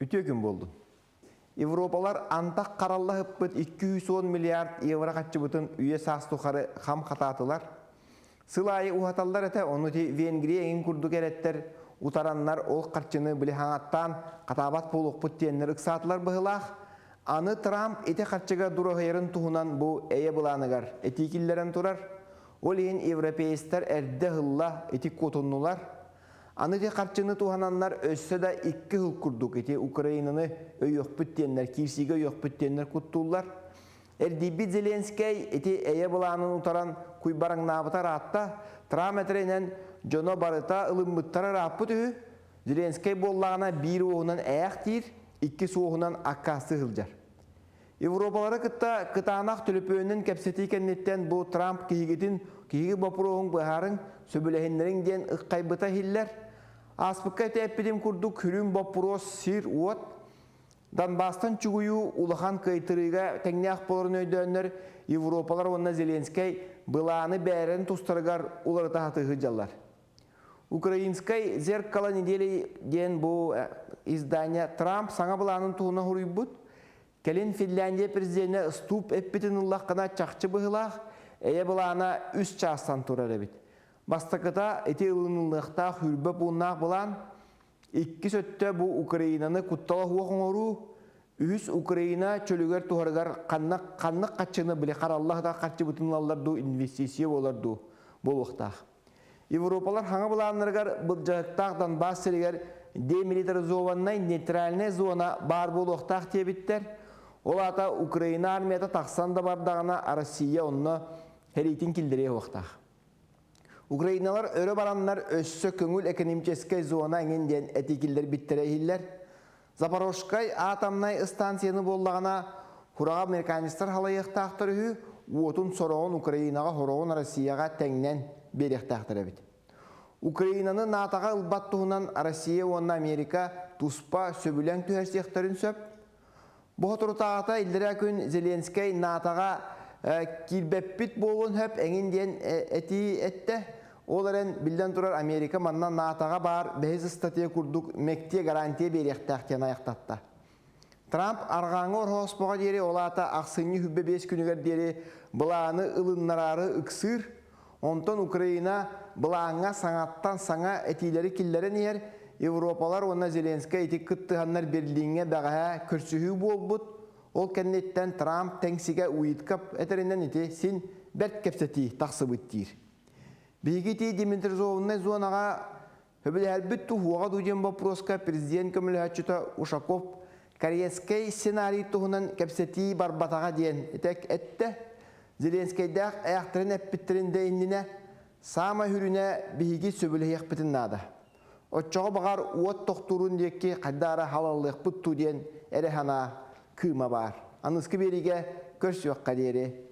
Үтүө күн буоллун. Европалар антах харалла ыппыт 210 миллиард евро харчыбытын үйэ саас тухары хам хатаатылар. Сыл аайы уһаталлар этэ, ону ити Венгрия эҥин курдук эрэттэр утараннар ол харчыны били хаҥаттаан хатаабат буолуохпут диэннэр ыксаатылар быһыылаах. Аны Трамп ити харчыга дураһыйарын туһунан бу эйэ былааныгар этии киллэрэн турар. Ол иһин европеецтар эрдэ ыһылла ити куотуннулар. Аны ити харчыны туһананнар өссө да икки сыл курдук ити Украинаны өйүөхпүт диэннэр, киирсиигэ өйүөхпүт диэннэр куттууллар. Эрдийбит Зеленскэй ити эйэ былаанын утаран куйбараҥнаабыта ыраатта. Трамп этэринэн дьоно барыта ылыммыттара ырааппыт үһү. Зеленскэй буоллаҕына биир уоһунан ээх диир, иккис уоһунан аккаастыы сылдьар. Европалары кытта кытаанах төлөпүөнүн кэпсэтии кэнниттэн бу Трамп киһигитин киһиги боппуруоһун быһаарыҥ, сөбүлэһиннэриҥ диэн ыккайбыта иһиллэр. Ааспыкка этээппитим курдук күрүм боппуруос сир-уот, Донбасстан чугуйуу улахан кыайтарыыга тэҥнээх буоларын өйдөөннөр Европалар уонна Зеленскэй былааны бээрэн тустарыгар уларыта сатыы сылдьаллар. Украинскай зеркало недели диэн бу издание Трамп саҥа былаанын туһунан суруйбут. Кэлин Финляндия президенэ Ступ эппитин ыллаххына чахчы быһыылаах, эйэ былаана үс чаастан турар эбит. Бастакыта ити ылыныллыахтаах хүрбэ пууннаах былаан, иккис өттө бу Украинаны куттала суох оҥоруу, үһүс Украина чөлүгэр туһарыгар ханнык ханнык харчыны били харалла сытар харчыбытын ылаллар дуу, инвестиция буолар дуу буолуохтаах. Европалар хаҥа былааннарыгар былдьаһыктаах Донбасс сиригэр демилитаризованнай нейтральнай зона баар буолуохтаах диэбиттэр. Ол аата Украина армията тахсан да бардаҕына Россия онно сэриитин киллэриэ суохтаах. Украиналар өрө бараннар өссө көҥүл экономическай зона эҥин диэн этии киллэрбиттэрэ иһиллэр. Запорожскай атомнай станцияны буоллаҕына, Хураҕа американецтар халайыахтаахтар үһү, уотун сороҕун Украинаҕа, сороҕун Россияҕа тэҥнэн биэриэхтээхтэр эбит. Украинаны НАТО-ҕа ылбат туһунан Россия уонна Америка туспа сөбүлэҥ түһэрсиэхтэрин сөп. Бу соторутааҕыта иллэрээ күн Зеленскэй НАТО-ҕа киирбэппит буолуон сөп эҥин диэн этии эттэ. Ол эрэн, биллэн турар, Америка манна НАТО-ҕа баар бэһис ыстатыйа курдук мэктиэ гарантия биэриэхтээх диэн айахтатта. Трамп арҕааҥҥы Ороһооспоҕо диэри, ол аата ахсынньы 25 күнүгэр диэри былааны ылыннараары ыксыыр. Онтон Украина былааҥҥа саҥаттан саҥа этиилэри киллэрэн иһэр. Европалар уонна Зеленскэй ити кыттыһаннар Берлиҥҥэ бэҕэһээ көрсүһүү буолбут. Ол кэнниттэн Трамп тэҥсигэ Уиткап этэринэн ити син бэрт кэпсэтии тахсыбыт диир. Биһиги ити демилитаризованнай зонаҕа Сөбүлэһэрбит туһуоҕа дуу диэн боппуруоска президент көмөлөһөөччүтэ Ушаков Корейскай сценарий туһунан кэпсэтии барбатаҕа диэн итек эттэ. Зеленскэйдээх ээхтэрин эппиттэрин да иннинэ саамай сүрүнэ биһиги сөбүлэһиэхпитин наада. Оччоҕо баҕар уот тохтуурун диэки хайдах эрэ халаллыахпыт дуу диэн эрэ санаа кыыма баар. Аныгыскы биэриигэ көрсүөххэ диэри.